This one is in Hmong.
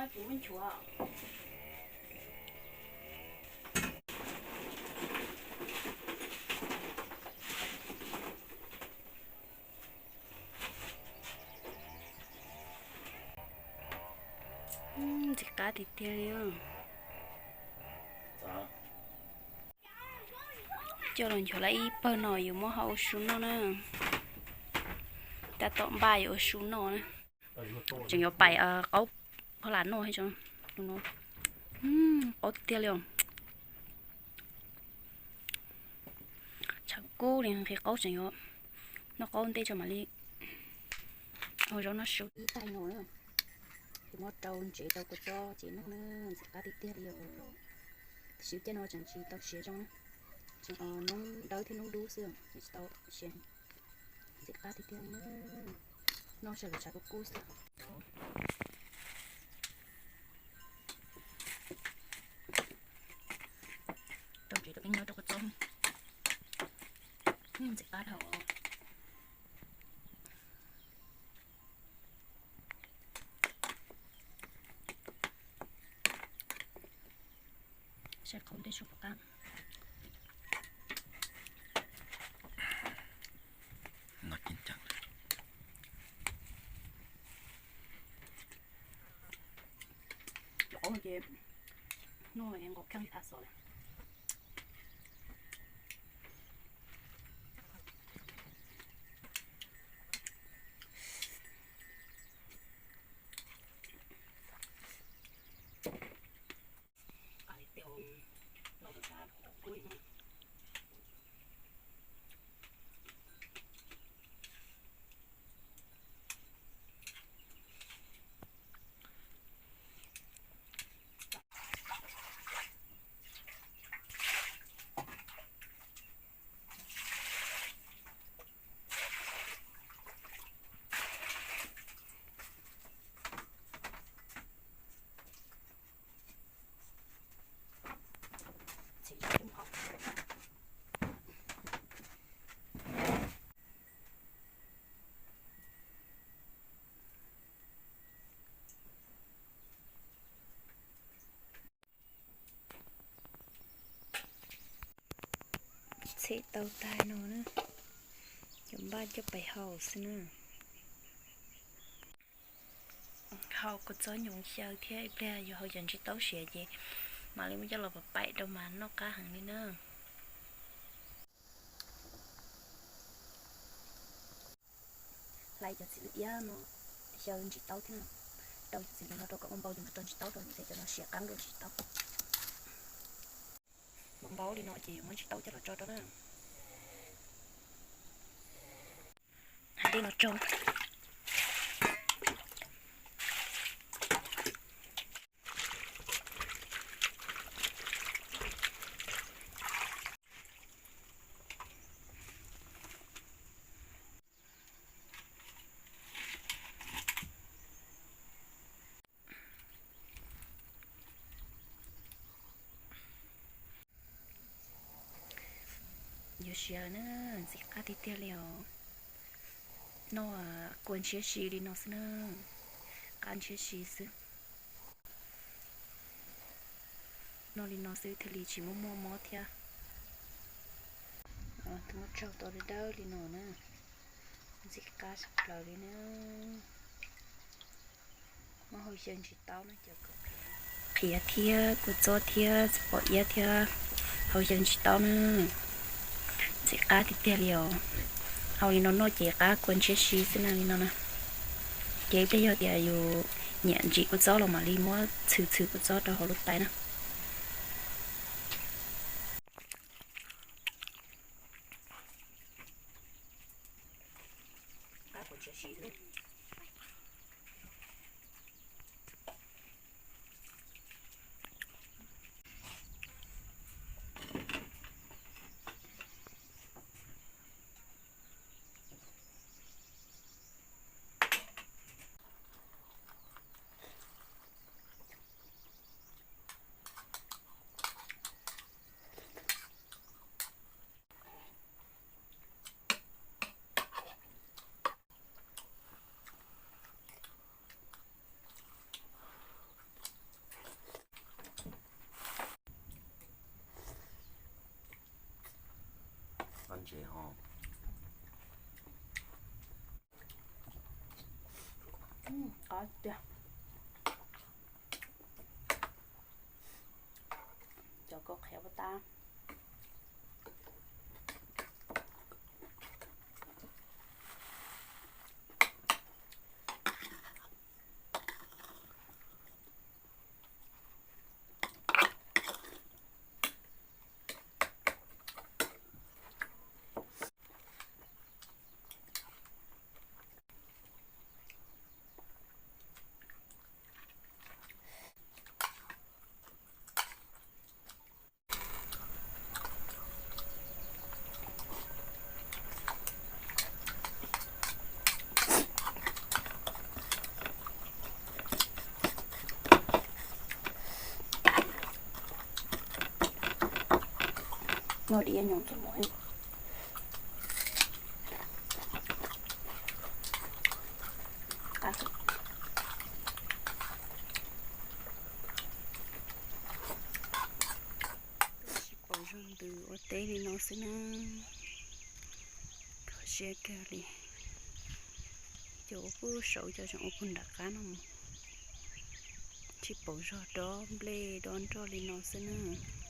Ntxim qab tiag tiag li. Coj los nchuav lawm ib pawg no yuav muab hau ua su noj na. Tab tom npaj yuav ua su noj na. Tseem yuav pais qaub phob las noj thiab tso. Qaub tiag tiag li os. Tshav kub li nqhis qaub tseem yuav noj qaub ntej tso mam li ua zaub noj su. Ib taig no na, ces muab rau ntsev rau kua txob ces noj na, ntxim qab tiag tiag li os. Tam sim caij no tseem tsis tau siav zoo na, tseem noob dawb thiab noob dub xwb, tseem tsis tau siav. Ntxim qab tiag tiag li na, noj sawv daws tshav kub kub xwb. Rau ntsev rau peb nyob rau kua txob, ntxim qab dhau. Saib qhov ntej su puas qab. Cov qaub no ces noj es nqos kheej li thav xov li. Txhim tau tag no na, cov npaj coj pais hau xwb na. Hau kua txob nyoos xyaw thiab ib pliag yuav hau cov ntsis taub siav ces mam li muab coj los pam paim rau mas noj qab heev li na. Hlais cov txiv lws iab no xyaw ntsis taub thiab, rau cov txiv lws no rau kom ua npau ces rau ntsis taub rau ces cov no siav qab dua ntsis taub. Npau npau li no ces yuav muab ntsis taub coj los tso rau na. Hais dej no tso. Yuav siav na, ntxim qab tiag tiag li os. Noj kua ntshiab si li no xwb na, qab ntshiab si xwb. Noj li no xwb thiaj li tsis muaj muaj mob thiab. Tus muab tsaug tau dawb dawb li no na, ntxim qab tshaj plaws li na. Muab hau xyaw ntsis taub na, qhiav thiab kua txob thiab txiv pom iab thiab hau xyaw ntsis taub na, ntxim qab tiag tiag li os. Hau li no noj ces qab kua ntshiab si xwb na li no na. Ces ib pliag yog tias yus nyiam ntsim kua txob los mam li muab txhwm txhwm kua txob rau hauv lub tais na. Ces ho qab tiag. Cov kaus qhiav puas tas. Noj diav nyoos txog mov. Sib pauv zog ntws ua teb li no xwb na. Kho siab kawg li. Cov ua puag saud cov tseem ua puag nram qab no mus. Sib pauv zog dob nplej dob nroj li no xwb na.